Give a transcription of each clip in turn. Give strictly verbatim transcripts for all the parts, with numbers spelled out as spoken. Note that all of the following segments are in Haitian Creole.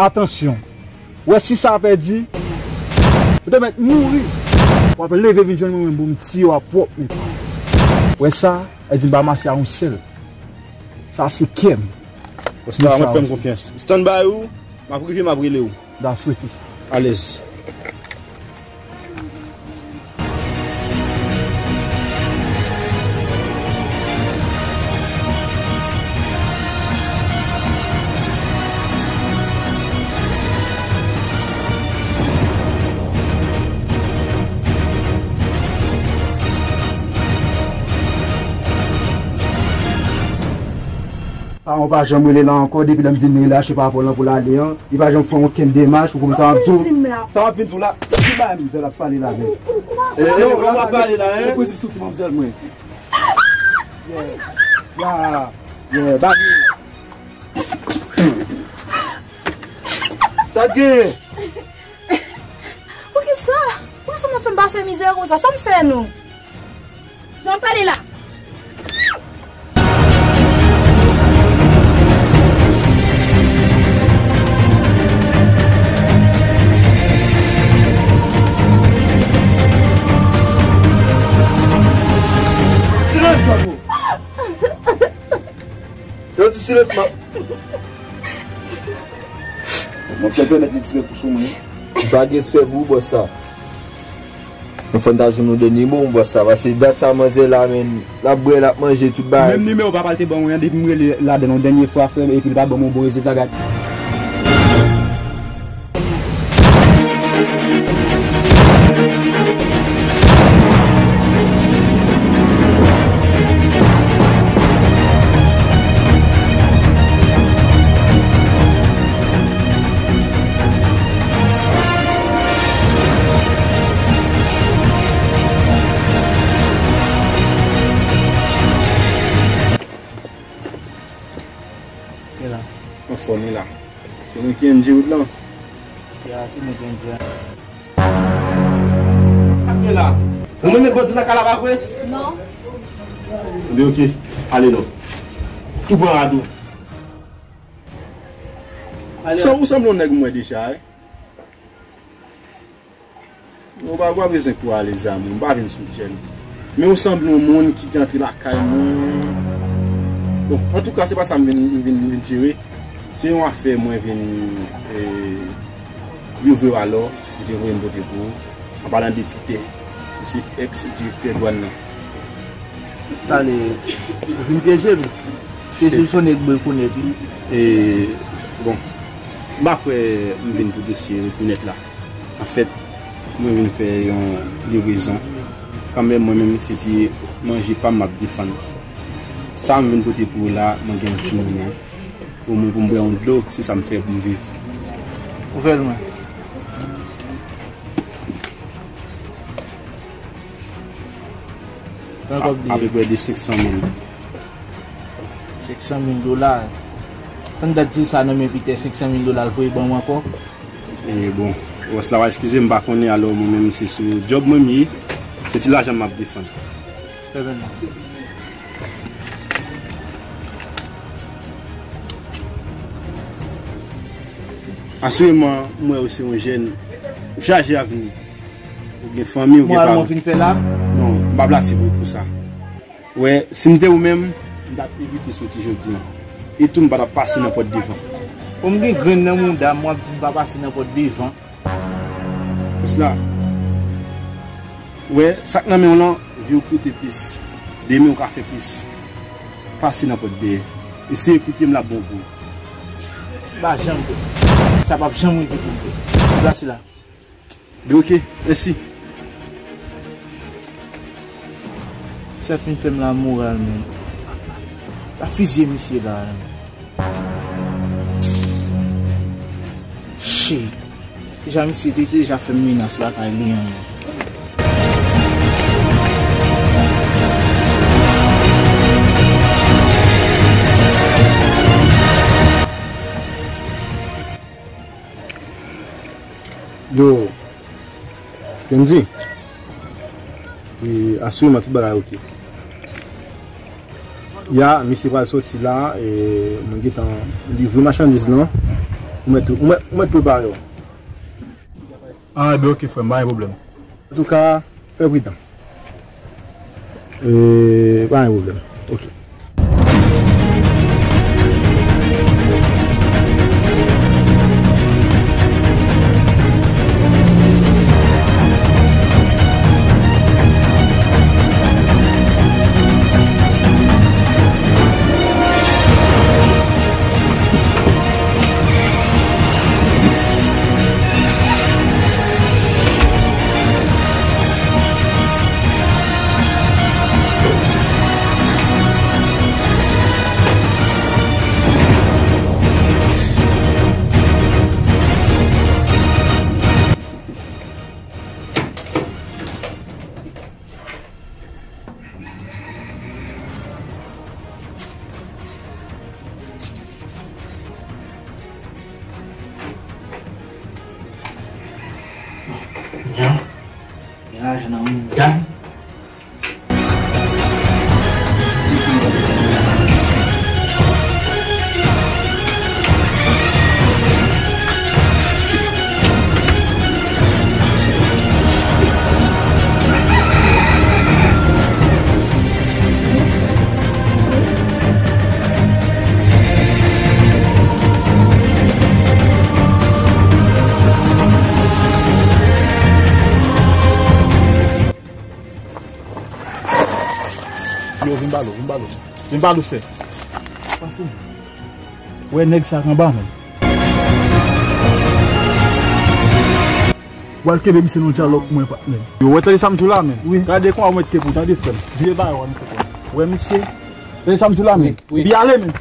Atansyon. Wè si sa pèdi, ou te mèt mouri. W ap leve vin jwenn mwen menm pou m tiye w a pwòp men pa w. Wè sa, e di m pa mache a yon sèl. Sa se kè m. Bòs la, mwen fè m konfyans. Stand by ou, m ap rive, m ap rele w. That's what it is. Alèz. Paran w pa janm rele la ankò, depi lè m vin rele a, se pa rapò lan pou l ale an. Li pa janm fè okenn demach, ou konprann sa m ap di w? Sa w ap vin di w la, ki bagay manzèl ap pale la menm? Eh, eh, kòman w ap pale la, en? Ou fè sou ti manzèl mwen. Yeah, yeah, yeah, baby. Sa k genyen? Poukisa? Poukisa nou fè n pase mizè konsa? Sa n fè nou? Jan w pale la. Yo di silans, m ap Mwen se pèmèt li tire kou sou mwen. M pa gen respè pou ou, bòs sa. Mwen fò n ta jwenn yon dènye mo, bòs sa. Paske dat sa manzè la, menm, l ap bwè, l ap manje, tout bagay. Menm nimewo papa l te ban mwen an, depi m rele ladan l yon dènye fwa, frè m, epi l pa ban mwen yon bon rezilta, gad. Anfòm wi la. Se mwen ki endye wout lan. Ya, se mwen ki endye. Ap gen la. Ou menm met bandi nan kay la, pa vre? Non. Ebyen, oke. Ale non. Tou pran rad ou. Ale. Ou sanble yon nèg m wè deja, wi. Ou pa, ou pa bezwen kou ale zam ou, m pa vin sou djèl. Men ou sanble yon moun ki te antre lakay mwen. Bon, antouka, se pa sa m vin, m vin, m vin jere. Se yon afè mwen vin, eh, livre w alò, ou te voye m pote pou ou. An palan de Pitè, ki se èks direktè dwàn nan. Tande, ou vin pyeje m. Se sou son nèg mwen rekonèt, wi. E, bon, m pa kwè m vin pou dosye rekonèt la. Anfèt, mwen vin fè yon livrezon. Kanmenm, mwen menm, se ti manje pa m m ap defann. Sa m vin pote pou ou la, mwen gen yon timoun, wi. Omwen pou m bwè yon dlo, se sa m fè pou m viv. Ou fè l mwen. Apeprè de senk san mil. Senk san mil dola. Tann dat di sa nan men Pitè, senk san mil dola l voye ban mwen ankò. E bon, bòs la va eskize m, m pa konnen, alò mwen menm se sou djòb mwen m ye, se ti lajan m ap defann. Fè vennde. Asirèman, m wè ou se yon jèn, ou chaje avni. Ou gen fanmi, ou gen paran. Moralman, w fin fè la? Non, m pa plase pou, pou sa. Wè, si m te ou menm, m t ap evite soti jodi a. E tou m pa t ap pase nan pòt devan. Bon, m gen grenn nan mouda m, w ap di m pa pase nan pòt devan. Bòs la. Wè, sa k nan men w lan, vye w koute plis. Demen w ka fè plis. Pase nan pòt dèyè. Eseye koute m la bon kou. M pa janm fè. Sa p ap janm rive pou m fè. Deplase la. Be oke, mèsi. Sa fin fè m la moral, men. Pa fizye misye la, men. Shit. Deja misye te deja fè m menas lakay li an. Yo, Kendy, e, asirèman tout bagay oke. Ya, misye pral soti la, e, mwen gentan livre machandiz lan. Ou mèt, ou mèt, ou mèt prepare w. Ah, ben, ok, frè m, pa gen pwoblèm. Antouka, fè pridan. Euh, pa gen pwoblèm. Ok. Kounya, gen lajan nan mouda m. Yo, vin ba l, vin ba l. Vin ba l, sè. Pase. Wè nèg sa k anba, men. W al kenbe misye nan dyalòg mwen, patnè. Yo, wè, tande sa m di w la, men. Wi. Gade kòman w mèt kenbe w, tande, frè m. Vye bagay, w a misye, frè m. Wè, misye. Tande sa m di w la, men. Wi, wi. Epi ale, men.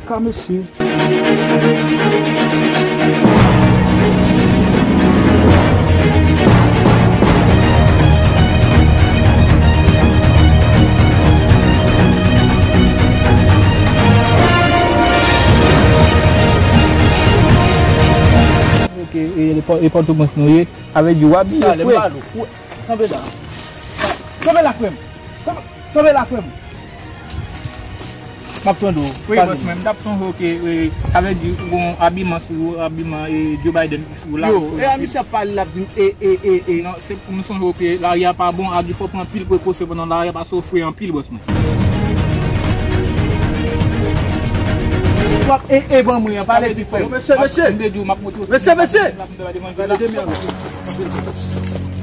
Ka mesye. Ok, e, e, e Pòtoprens nou ye. Avè di w abiye fre. Kanpe la. Kanpe la, frè m. Kanpe, kanpe la, frè m. M ap tande w. Wi, bòs mwen, m t ap sonje w ke, e, avè di w gon abiman sou ou, abiman, e, Joe Biden sou ou la. Yo, e a misye ap pale, l ap di m, e, e, e, e. Non, se pou m sonje w ke lari a pa bon, a di fò w pran anpil prekosyon pandan lari a, paske w fre anpil, bòs mwen. W ap e, e ban mwen an, pale pi fò. Mesye, mesye. Mesye, mesye. Gade demi an.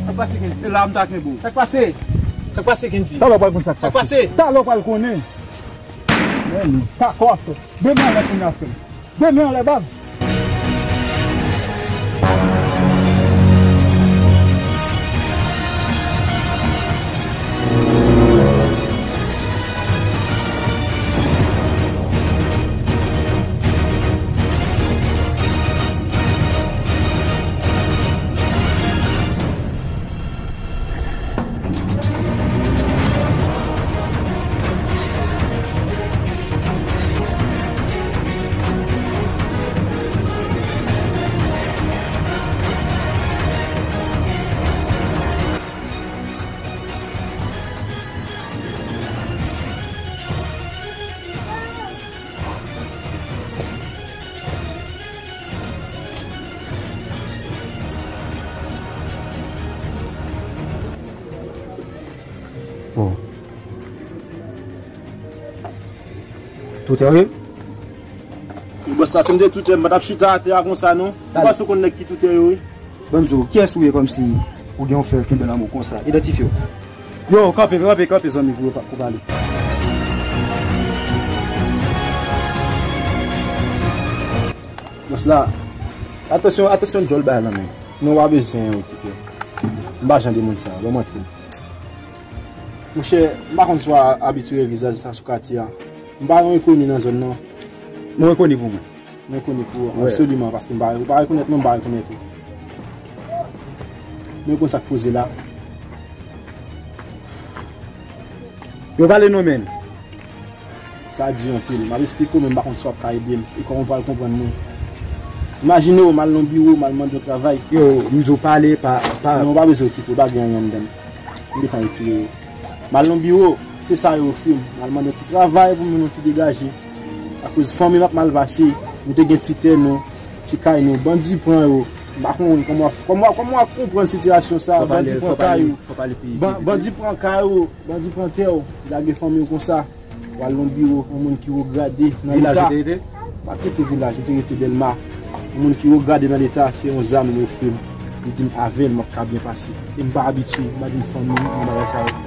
Sa k pase, Kendy? Se la m ta kenbe w. Sa k pase? Sa k pase, Kendy? Talè w pral konn sa k pase. Sa k pase? Talè w pral konnen. Men, pa kò ap fè. Demen anlè kounye a, frè m. Demen anlè, baz. Bon. Toutè wi. Bòs la, si m te toutè, m pa t ap chita atè a konsa non. Ou panse w konn nèg ki toutè yo wi. Ban m di w, kiyès ou ye kòmsi ou gen yon frè ki bèl anmou konsa? Idantifye w. Yo, kanpe, kanpe, kanpe, zanmi, pou yo pa, pou pale. Bòs la. Atansyon, atansyon, djòl bay la, men. Non, w pa bezwen okipe. M pa jan de moun sa, ban m antre. Monchè, m pa konn si w abitye wè vizaj sa sou katye a. M pa yon enkoni nan zòn nan. Mwen enkoni pou mwen. Mwen konnen pou ou, absoliman, paske m pa, ou pa rekonèt mwen, m pa rekonèt ou. Men ou konn sa k poze la. Yo pale non, men. Sa di anpil. M ap esplike w, men m pa konn si w ap ka ede m. E kòman w pral konprann mwen. Imajine w, m al nan biwo, m al mande yon travay. Yo, m di w pale, pa, pa. Non, w pa bezwen okipe w, pa gen anyen anndan m. M gentan retire yo. M al nan biwo, se sa yo ofri m. M al mande yon ti travay pou m vin yon ti degaje. Akoz fanmi m ap mal pase, nou te gen ti tè nou. Se kay nou, bandi pran yo. M pa konn kòman, kòman, kòman w ap konprann sitiyasyon sa, bandi pran kay ou. Ban-, bandi pran kay ou, bandi pran tè ou, lage fanmi w konsa. W al nan biwo yon moun ki wo grade nan Leta. Vilaj ou te rete? M pa t rete Vilaj, m te rete Dèlma. Yon moun ki wo grade nan Leta, se yon zam li ofri m. Li di m avè l, m ap ka byen pase. E m pa abitye, m pa gen fanmi, m bagay sa yo.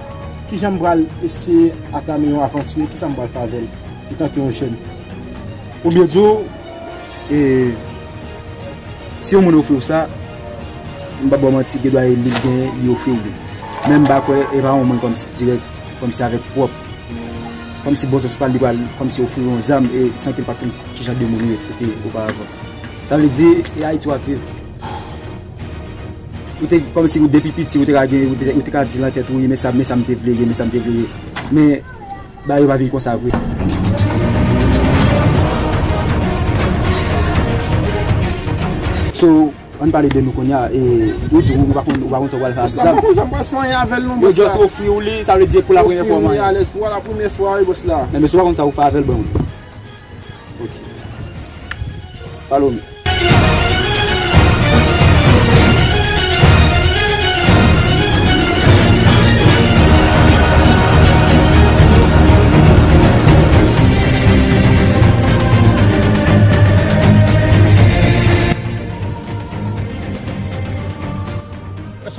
Kijan m pral eseye atame yon avanti, kisa m pral fè avè l, etanke yon jèn? Pou byen di w, e, si yon moun ofri w sa, m p ap ba w manti, gen dwa e li l genyen, li ofri w li. Men m pa kwè, e pa yon moun kòmsi dirèk, kòmsi avèk pwòp, kòmsi bon sans pa l, li pral kòmsi ofri w yon zam, e san ke l pa t konn kijan de moun ou ye, ou te oparavan. Sa vle di, e Ayiti w ap viv. Ou te, kòmsi ou depi piti, ou te ka gen, ou te, ou te ka di nan tèt ou, wi, men sa, men sa m te vle ye, men sa m te vle ye. Men, bagay yo pa vin konsa vre. So, ann pale de nou kounye a, e, ou di ou pa konn, ou pa konn sa w pral fè ak zam. Bòs la, m pa konn sa m pral fè anyen avè l non, bòs la. Yo just ofri w li, sa vle di pou la premye fwa, man. Ofri w li alèz pou la premye fwa, wi, bòs la. Men, men si w pa konn sa w fè avè l, ban m. Ok. Follow me.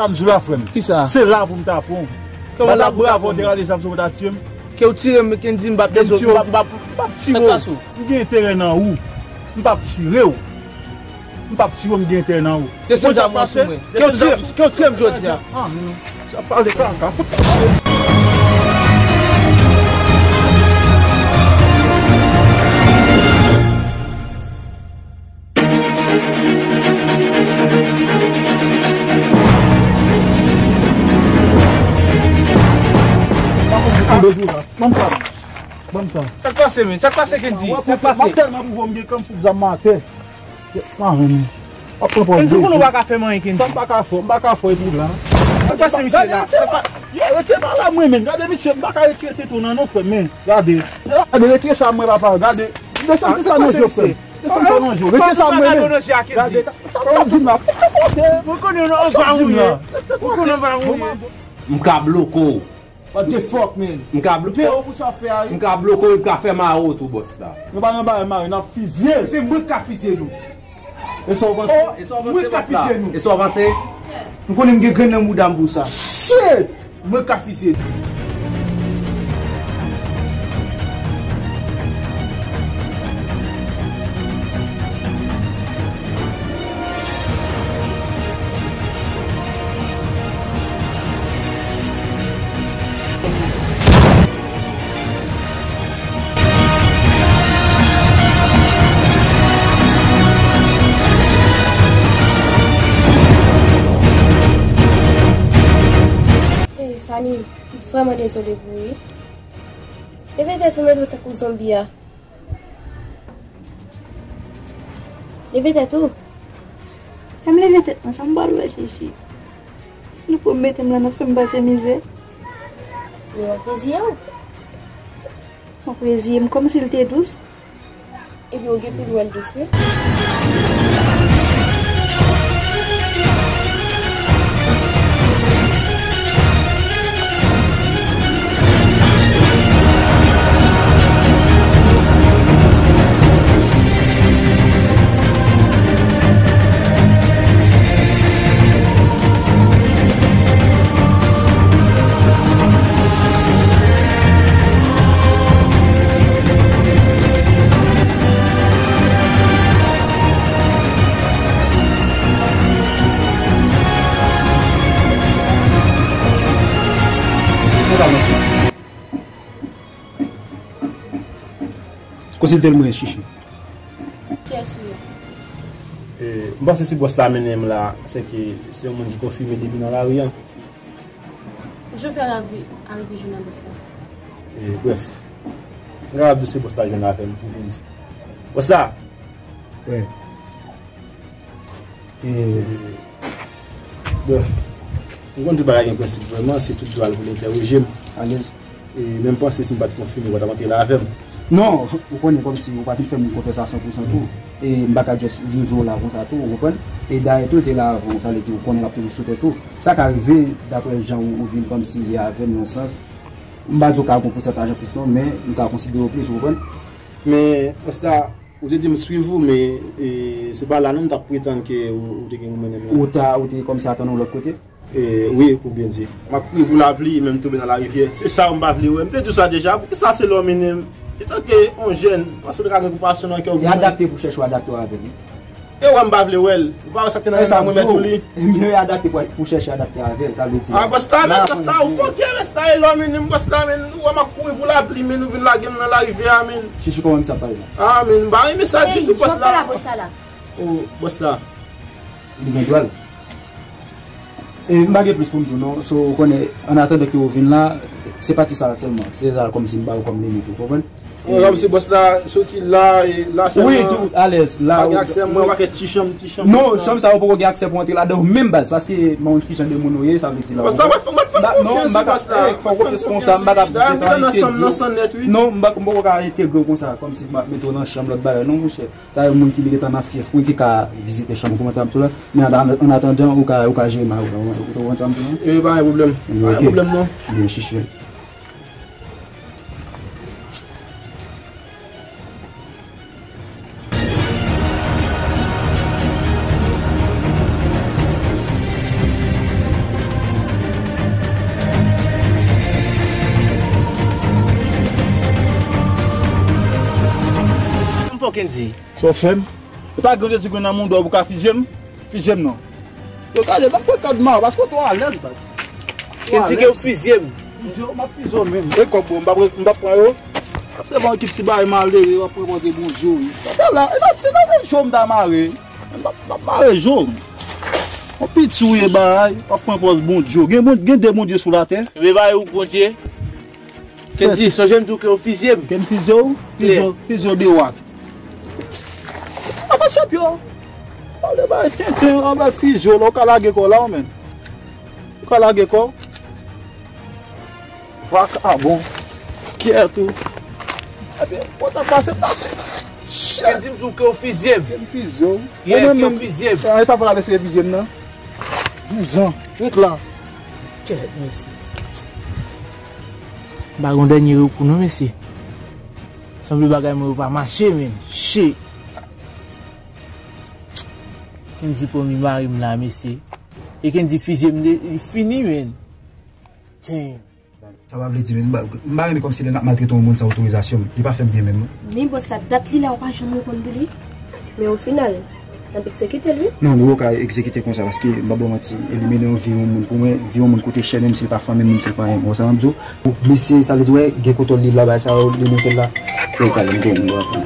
Sa m di w la, frè m. Kisa? Se la pou m ta pran w. Kòman ta pran w? Bravo, te rale zam sou mwen, ta tiye m. Ke w tire m, ke n di m p ap bezwen, m p ap, m p ap, m p ap tire w. M gen enterè nan ou. M p ap tire w. M p ap tire w, m gen enterè nan ou. Desann zam ou sou mwen. Ke w tire m, ke w tire m jodi a. Ah, men, sa pale kaka, fout mwen tire. Ban m sa. Ban m sa. Sa k pase, men? Sa k pase, Kendy? Sa k pase? M ap tèlman pwouve w m gen kanm fout zam mwen atè. Mwen menm. W ap pran pòz. Kendy, konnen w pa ka fè m anyen, Kendy. Sa m pa ka fè, m pa ka fè epi w la. Sa k pase, misye la? Yo, retire pa la mwen, men. Gade, misye, m pa ka retire tete w nan non, frè m, men. Gade. Gade, retire sa mwen, papa. Gade. Desann sa nan je w, frè m. Desann sa nan je w. Retire sa mwen, men. Gade, sa, sa w di m la. Mwen konnen w pa wouye. Mwen konnen w pa wouye. M ka bloke w. What the fuck, man? M ka blo-, Peye w pou sa w fè a, wi. M ka bloke w, m ka fè mare w tou, bòs la. Nou pa nan bagay mare, n ap fizye. Se mwen k ka fizye nou. E sa w panse? Oh, e sa w panse, mwen k ka fizye nou. E sa w panse? Nou konnen m gen grenn nan mouda m pou sa. Shit! Mwen k ka fizye nou. Hey, Fanny, m vrèman dezole pou ou, wi. Leve tèt ou, mete w tankou zonbi a. Leve tèt ou. Lè m leve tèt mwen, sa m pral wè, Chichi? Nou pran mete m la nan fè m pase mizè. Men w ap reziye w. M ap reziye m kòmsi l te dous. Ebyen, w gen pou w wè l dous, wi. Konsilte l mwen, Chichi. Kiyès ou ye? E, m panse si bòs la mennen m la, se ke se yon moun ki konfime depi nan lari a. Jan w fè arive, arive jwenn ak bòs la? E, brèf, m kapab di w se bòs la jwenn avè m pou vin di. Bòs la! Wi. E, brèf, m konn tout bagay gen prensip vrèman, se tout dwa l pou l entèwoje m. Alèz. E, men m panse si m pa t konfime, ou pa t ap antre la avè m. Non, ou konnen kòmsi ou pa fin fè moun konfyans a san pou san tou. E m pa ka just rive w la konsa tou, ou konprann? E dayè tou, l te la avan w, sa vle di ou konnen l ap toujou sou tèt ou. Sa ka rive, daprè jan ou, ou vin kòmsi ye avè m nan sans. M pa di w ka gon pousantaj anplis non, men m ka konsidere w plis, ou konprann? Men, Busta, ou te di m swiv ou, men e, se pa la non m t ap pretann ke ou, ou te gen yon mennen m la. Ou ta, ou te kòmsi atann yon lòt kote? E, wi, ou byen di. M ap kouri pou lapli, men m tonbe nan larivyè. Se sa m pa vle wè. M te di w sa deja. Poukisa se lòm ine m? Etanke yon jèn, paske w te ka gen konpasyon nan kè w pou mwen. E adapte pou chèche w adapte w avè l, wi. E wè m pa vle wè l. Ou pa wè sa k te nan men mwen mèt ou li. E mye adapte pou, pou chèche adapte avè l, sa vle di. A, Busta, men, Busta, ou fòkè, Busta, e lòm ine m, Busta, men, ou wè m ap kouri pou lapli, men, ou vin lage m nan larivyè a, men. Chichi, kòman misye ap pale la? A, men, m pa renmen sa ditou, Busta. Ey, Busta. O, Busta. Li gen dwa l. E m pa gen plis pou m di w non. So, ou konnen, an atandan ke ou vin la, se pati sa a sèlman. Se sa a kòmsi m ba ou kòm limit, ou konprann? Mwen, kòmsi bòs la soti la, e la sèlman. Wi, tou alèz. La, pa gen aksè, mwen, pa gen ti chanm, ti chanm. Non, chanm sa, ou poko gen aksè pou antre ladan ou menm baz, paske m pa konn ki jan de moun ou ye, sa vle di la. Bòs la, mwen, mwen, mwen, non, m pa ka, eh, fò w konfyans konsa, m pa ka. Nan chanm nan san nèt, wi. Non, m pa, m poko ka entegre w konsa, kòmsi m ap mete w nan chanm lòt bagay, non, monchè. Sa yo moun ki gentan nan fyèf mwen ki ka vizite chanm ou, konprann sa m di w la. Men an, an, an atandan, ou ka, ou ka jere mari w la, ou konprann sa m di w la? E pa gen pwoblèm. Pa gen pwoblèm non. Byen, chichi. M fò Kendy. Sa w fè m? E pa gran Jezi grenn nan mouda w pou ka fizye m? Fizye m non. Yo gade, ban m fè kòd mawon, paske w twò alèz, baz. Kendy ke w fizye m. Fizye w, m ap fizye w menm. E kòb ou, m p ap, m p ap pran yo. Se pa yon ekip ti bagay malere, w ap pran pòz de Bondye, wi. Gade la, e nan, se nan men jou m ta mare. M p ap, m p ap mare jou. Yon piti ou ye bagay, w ap pran pòz Bondye. Gen, bon, gen de Bondye sou latè. Kenbe bagay ou, Bondye. Kendy, sonje m di w ke w fizye m. Ke m fizye w? Fizye w, fizye w de wak. Apa chèp yo. Pale bay tenten anba fizye w la, ou ka lage kò w la, ou menm. Ou ka lage kò w. Vakabon. Kyèt ou. Ebyen, ou ta pase ta. Kendy, m di w ke w fizye m. Ke m fizye w. Ou menm, ke w fizye m. E sa fè w la mesye fizye m nan. Vouzan. Ret la. Kyèt, mesye. M pa gon dènye rekou non, mesye. Sanble bagay mwen yo pa mache, men. Shit. Kendy pran mi mari m la, mesye. E Kendy fizye m, li fini, men. Damn. Sa pa vle di, men, m pa, m pa renmen kòmsi lè n ap maltrete yon moun san otorizasyon m. Li pa fè m byen menm, non. Men bòs la, dat li la, ou pa janm reponn pou li. Men o final, n ap egzekite l, wi. Non, nou poko ka egzekite konsa, paske m pa ba w manti, elimine yon vi yon moun pou mwen, vi yon moun koute chè, menm si l pa fanmi m, menm si l pa anyen. Ou konprann sa m ap di w? Mesye, sa vle di, wè, gen kontwòl li la, bagay sa yo, li monte la. Yo, talè, m te, m te, m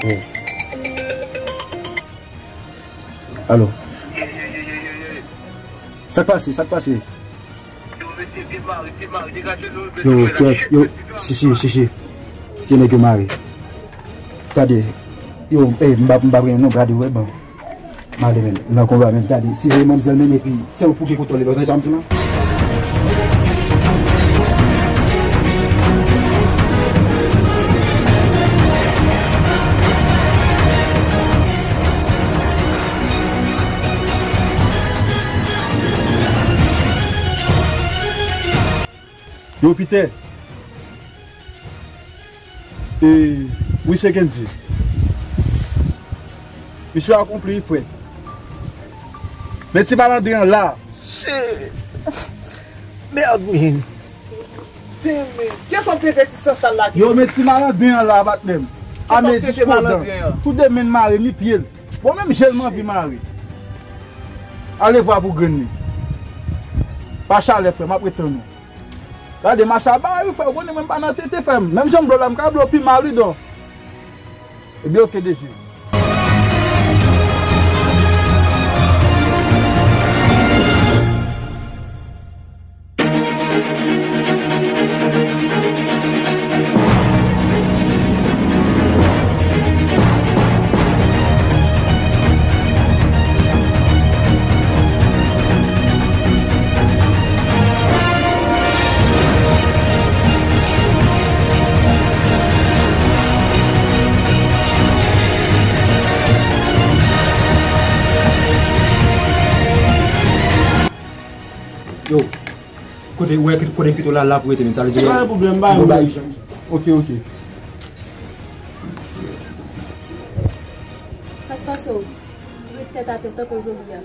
te. Alo. Sa k pase, sa k pase? Yo, kèt, yo, chichi, chichi. Ke nèg yo mare. Gade, yo, eh, m pa, m pa pran non, gade, wè, bon. M ale, men, nan konba, men, gade, si veye manmzèl, men, epi, se ou pou gen kontwòl li, sa m di la. Yo, Pitè. E, wi, se Kendy. Misyon akonpli, frè. Men ti malandren an la. Shit. Mèd, men. Damn, men. Kiyès w ap trete ti sòsyal la? Yo, men ti malandren an la, patnè m. Kiyès w ap trete malandren an? Tout de men mare, ni pye l. Bon, menm je l m anvi mare. Alevwa pou grenn li. Pa chalè, frè, m ap ret tann ou. Gade, mache a ba wi, frè, ou konnen mwen m pa nan tete, frè m. Menm jan m blo la, m ka blo pi mal, wi, don. Ebyen, oke, deje. Yo, kote, ou wè kote m kite w la, la pou rete, men sa vle di, pa gen pwoblèm, ba yo. Ok, ok. Sa k pase w? Ou ret tèt atè tankou zonbi a.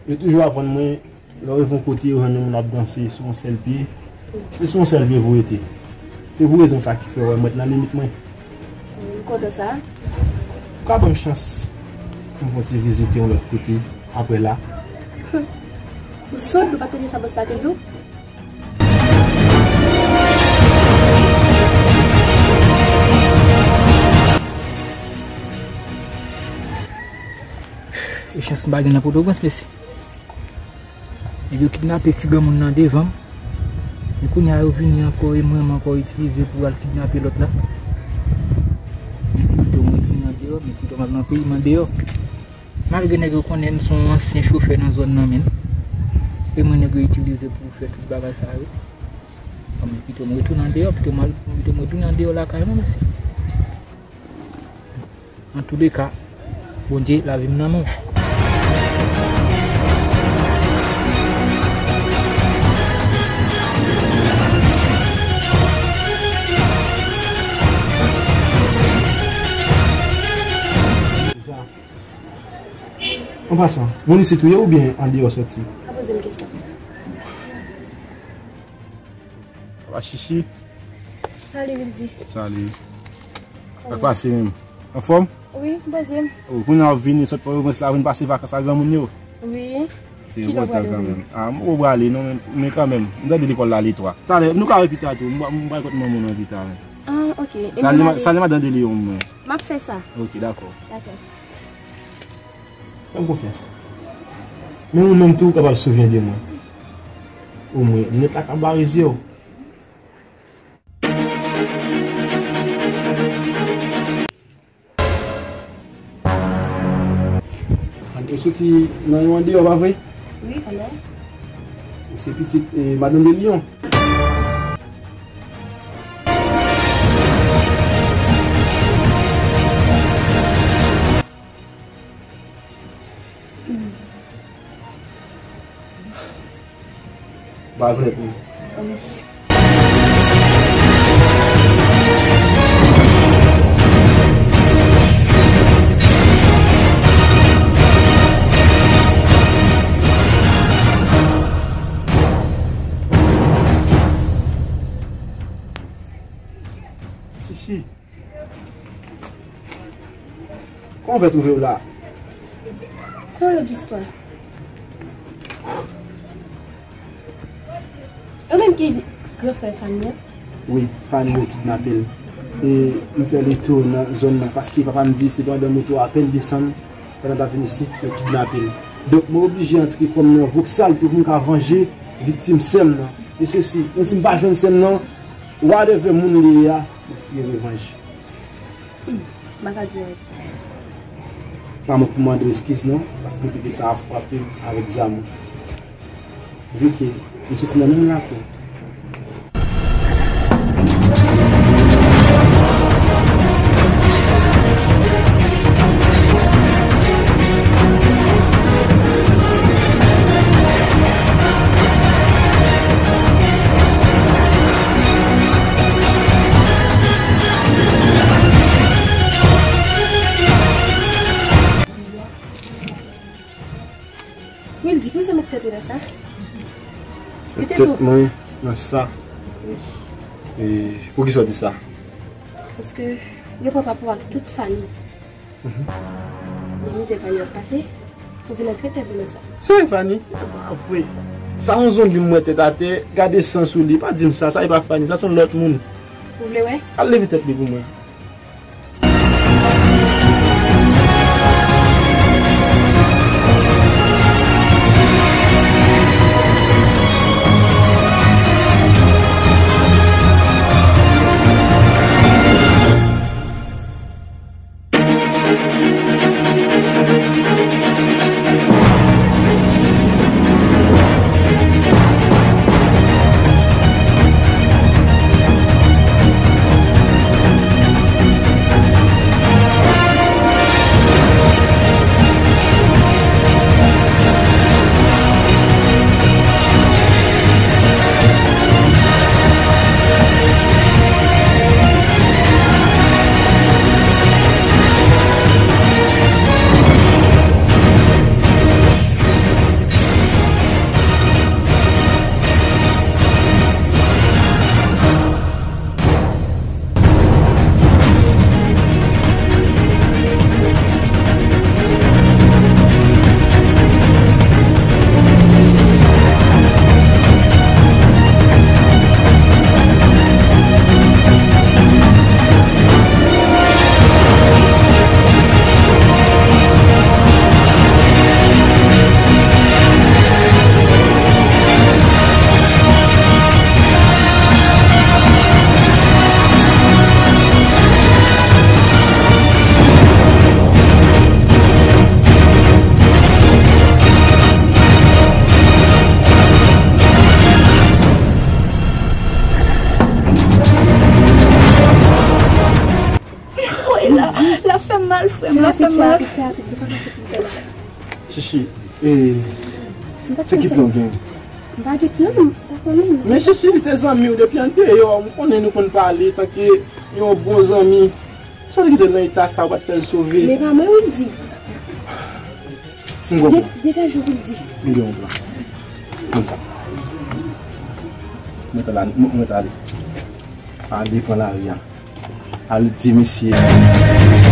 Yo toujou aprann mwen, lè w rive yon kote, yo jwenn yon moun ap danse sou yon sèl pye. Se sou yon sèl pye pou rete. Se pou rezon sa ki fè w wè m ret nan limit mwen. M kontan sa. Ou ka ban m chans pou m fè yon ti vizite yon lòt kote apre la? Ou sòt, ou pa tande sa bòs la te di w? E chans m pa gen nan Pòtoprens, mesye. Nèg yo kidnape ti granmoun nan devan m. E kounye a yo vini ankò, e mwen menm ankò itilize pou al kidnape lòt la. Men pito mwen tounen andeyò, men pito m al nan peyi m andeyò. Malgre nèg yo konnen m se yon ansyen chofè nan zòn nan, men e mwen nèg yo itilize pou fè tout bagay sa yo. Bon, men pito m retounen andeyò, pito m al, pito m retounen andeyò lakay mwen, mesye. Antouleka, Bondye, lavi m nan men w. An pasan, moun isit ou ye oubyen andeyò sòti? Pa poze m kesyon. Papa Chichi. Salut, Wildy. Salut. Sa k pase menm? Anfòm? Wi, m poze m. O, kounye a w vini sot Pòtoprens la, vin pase vakans ak granmoun yo? Wi. Se enpòtan kanmenm. A, m poko prale non, men, men kanmenm, m tande lekòl la le twa. Talè, nou ka wè pita tou, m, m pral kot manman w pita, men. A, ok. Salye ma-, salye madan De Leon mwen. M ap fè sa. Ok, dakò. Dakò. Fè m konfyans. Men ou menm tou, ou kapab souvyen de mwen. Omwen, linèt la ka bare zye w. Ou soti nan yon andeyò, pa vre? Wi, alò? Ou se pitit, eh, madan De Leon? Ba vre pou. Chichi. Kòman w fè twouve w la? Se yon lòt istwa. Ou menm ki gran frè Fanny an? Wi, Fanny yo kidnape l. E m fè letou nan zòn nan, paske papa m di se pandan moto a apèn desann, pandan l t ap vin isit, yo kidnape l. Donk, mwen oblije antre kò m nan Vauxhall pou m ka vanje viktim sè m nan. E sesi, menm si m pa jwenn sè m nan, whatever moun li ye a, m ap tire revanj. Hmm, m pa ka di w. Pa mwen pou mande w eskiz non, paske w te gentan ap frape m avèk zam ou. Vi ke nou soti nan menm lakou. Wildy, poukisa w met tèt ou nan sa? Met tèt mwen nan sa? Wi. E poukisa w di sa? Paske yo pran pa pou ak tout Fanny. Mhm. Nan mizè Fanny ap pase, ou vin antre tèt ou nan sa. Se Fanny? Ap vre. Sa yon zonbi m wè tèt atè, gade san sou li. Pa di m sa, sa e pa Fanny, sa se yon lòt moun. Ou vle wè? Al leve tèt li pou mwen. Chichi, e, se ki plan w gen? M pa gen plan, m pa konnen. Men Chichi, li te zanmi w depi andeyò. M konnen nou konn pale tanke yon bon zanmi. Sa w te kite l nan eta sa, w pa t fè l sove. Men pa mwen wi l di. M konprann. Degaje w wi l di. M gen yon plan. Konn sa. Mwen t al, mwen t ale. Ale pran lari a. Al di misye.